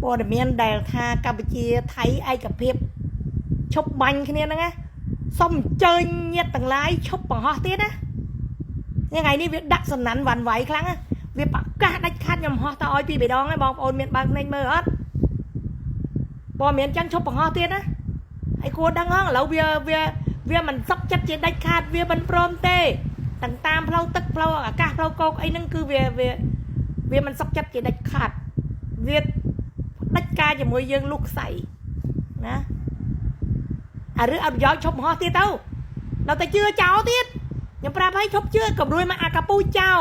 ព័ត៌មានដែលថាកម្ពុជាថៃឯកភាពឈប់បាញ់គ្នាហ្នឹងណាសូមអញ្ជើញញាតិទាំងឡាយឈប់បង្ហោះទៀតណាថ្ងៃនេះវាដាក់សំណាន់វ៉ាន់វៃខ្លាំងណាវាប្រកាសដាច់ខាត់ខ្ញុំហោះតឲ្យពីរបីដងហើយបងប្អូនមានបើកភ្នែកមើលអត់ព័ត៌មានចឹងឈប់បង្ហោះទៀតណាហើយគួរដឹងហងឥឡូវវាវាវាមិនសុខចិត្តជាដាច់ខាតវាមិនព្រមទេទាំងតាមផ្លូវទឹកផ្លូវអាកាសផ្លូវគោកអីហ្នឹងគឺវាវាវាមិនសុខចិត្តជាដាច់ខាតវា ដាច់ការជាមួយយើងលុះខ្សៃណាអារឿងអត់ប្រយោជន៍ឈប់បង្ហោះទៀតទៅដល់តែជឿចោលទៀតខ្ញុំប្រាប់ឲ្យឈប់ជឿកំរួយមកអាកាពូចោល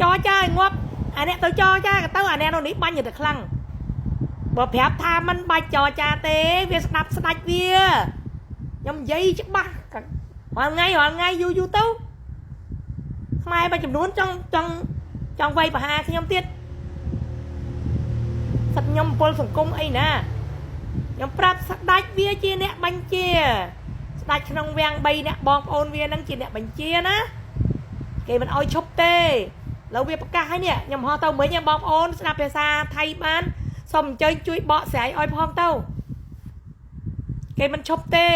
ចោចើឲ្យងាប់អាអ្នកទៅចោចាក៏ទៅអាអ្នកនៅនេះបាញ់ទៅខ្លាំងបើប្រាប់ថាมันបាច់ចរចាទេវាស្ដាប់ស្ដាច់វាខ្ញុំនិយាយច្បាស់រាល់ថ្ងៃរាល់ថ្ងៃយូរយូរទៅខ្មែរមួយចំនួនចង់ចង់ចង់វាយប្រហារខ្ញុំទៀត សិតខ្ញុំពលសង្គមអីណាខ្ញុំប្រាប់ស្ដាច់វាជាអ្នកបញ្ជា ស្ដាច់ក្នុងវាំង3អ្នកបងប្អូនវានឹងជាអ្នកបញ្ជាណាគេមិនអោយឈប់ទេឥឡូវវាប្រកាសហើយនេះខ្ញុំហោះទៅមិញបងប្អូនស្ដាប់ភាសាថៃបានសូមអញ្ជើញជួយបកស្រាយឲ្យផងទៅគេមិនឈប់ទេ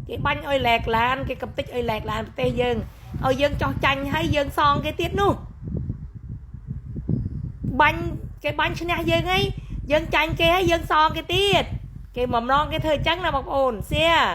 គេបាញ់ឲ្យឡែកឡានគេកំតិចឲ្យឡែកឡានប្រទេសយើងឲ្យយើងចោះចាញ់ហើយយើងសងគេទៀតនោះបាញ់គេបាញ់ឈ្នះយើងហើយយើងចាញ់គេហើយយើងសងគេទៀតគេបំណងគេធ្វើអញ្ចឹងណាបងប្អូនសៀ។